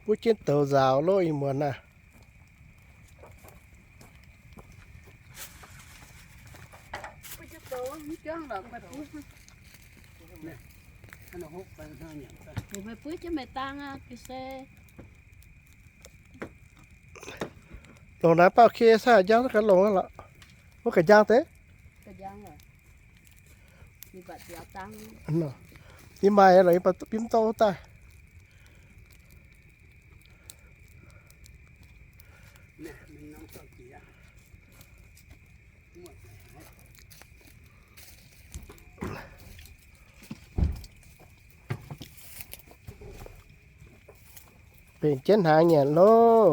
Mbuo jienv douz nzaaux loh ih muonz naaiv. Longc naaiv baauh ke saah, njang gaax longc lorqc. Wuov ga'njang deix? Yie maaih lorqc, yie bim dorv daaih. Mbenc jienv hnaangx nyanc loh.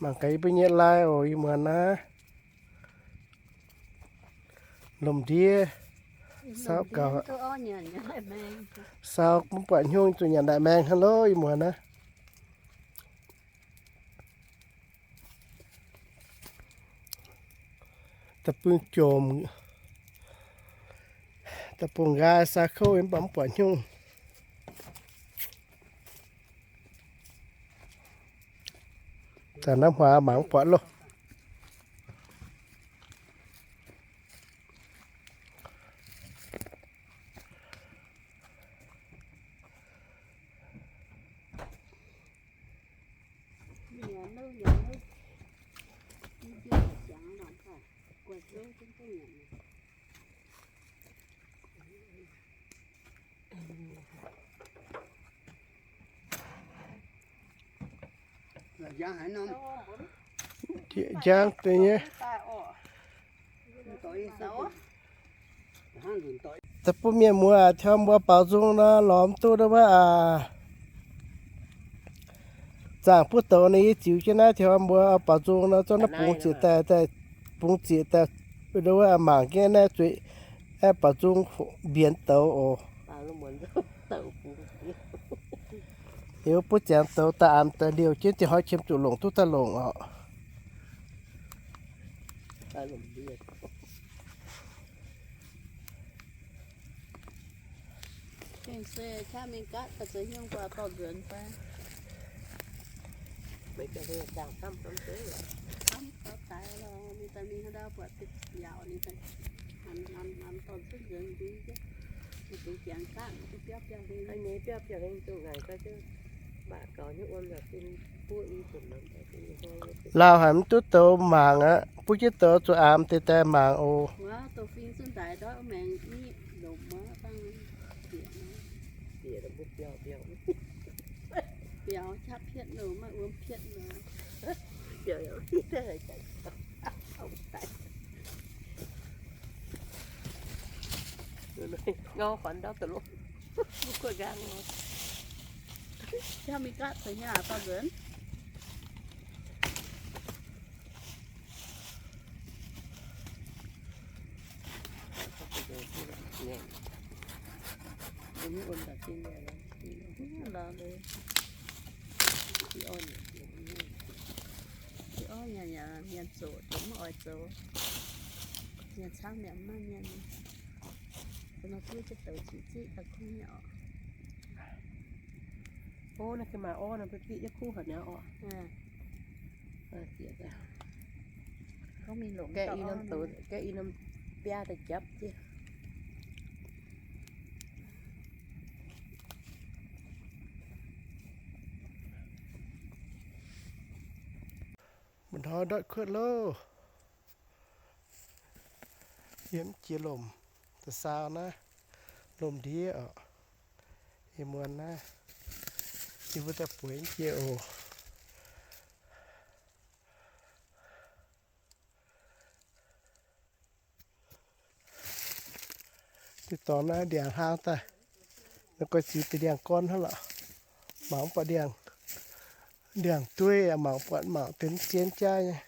Mangc gaax yie mbuo nyei lai oc, ih muonz naaiv. Lomh ndiev saauv gaux, saauv mv buatc hnyouv zuqc nyanc ndaaih maeng hnangv loh ih muonz naaiv. Da'bung jomc, da'bung nqaai saa kouv mv baac mv buatc hnyouv. Zanc naaiv hmuangx mangc mv buatc loh. Njang deix nyei. Da'bung mienh muoz aac, taux mbuo baaux nzung nor, lorz mv duqv wuov aac, zaangc buov douz ninh yie ziux jienv naaiv, taux mbuo baaux nzung nor, zorqv naaiv bungx ziec daaih, daaih bungx ziec daaih, wuov mangc jienv naaiv zuiz, aeqv, baaux nzung mbienx douz oc. Liuz buov ziangx douz daaih, aamx daaih liouh jienv, dieh hnoi qiemx zuqc longc duqv daaih longc oc. Gengh se qaqv mingh gaatv ga'zeix hnyouv guaax dorh nzuonx fai? Lauh haic mv duqv douz mangc aqv, buov jienv douz zuqc aamx deix daaih mangc oc. Ngau huonx ndau da'lov. Mv kuov nqaang. Mienh zoqc mv oix zoux, mienh camv mi'aqv, mv maaih mienh. Nor duqv jienv douz ziqc ziqv daaih kungx mi'aqv oc. Ov, naaiv gengh maaih orv nor, bieqc jienv kuv haic mi'aqv oc. Gaeqv i norm biaa daaih japv jienv. Mba'hnoi ndortv kuotv loh. Yiem jiex lomc, da'sau naaiv, lomc ndiev oc. Ih muonz naaiv, Yie mbuo daaih bueix jiex oc. Diuh dorngx naaiv ndiangx hlang daaih, naaiv guei ziux deix ndiangx-gorn hnangv lorqc. Mangc buatc ndiangx, ndiangx-dueiv, mangc buatc mangc deix zien jaav nyei.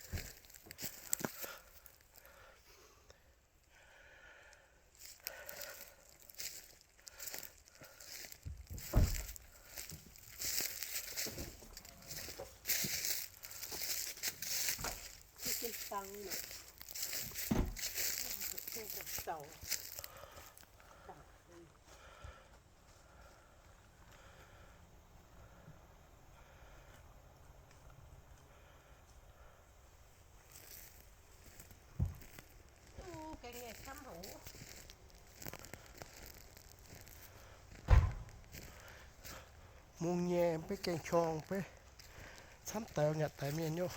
Mungh nyei beiv gaengh qorng beiv camv deix, nyanc deix mienh nyei.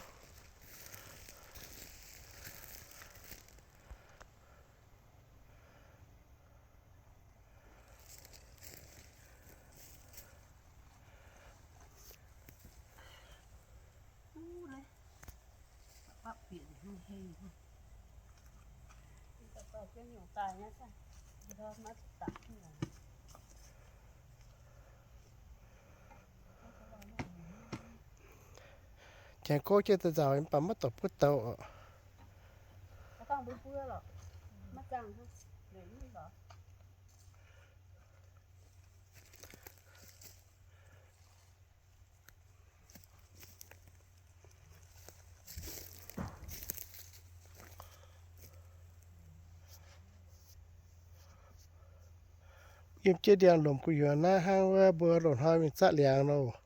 Janx-gouv jienv daaih nzauc, mv baac maiv dorh buov douz oc. Yiem jienv ndiangx-lomc gu'nyuoz naaiv hnangv wuov mbuo loz-hnoi mingh zatv liangx nor,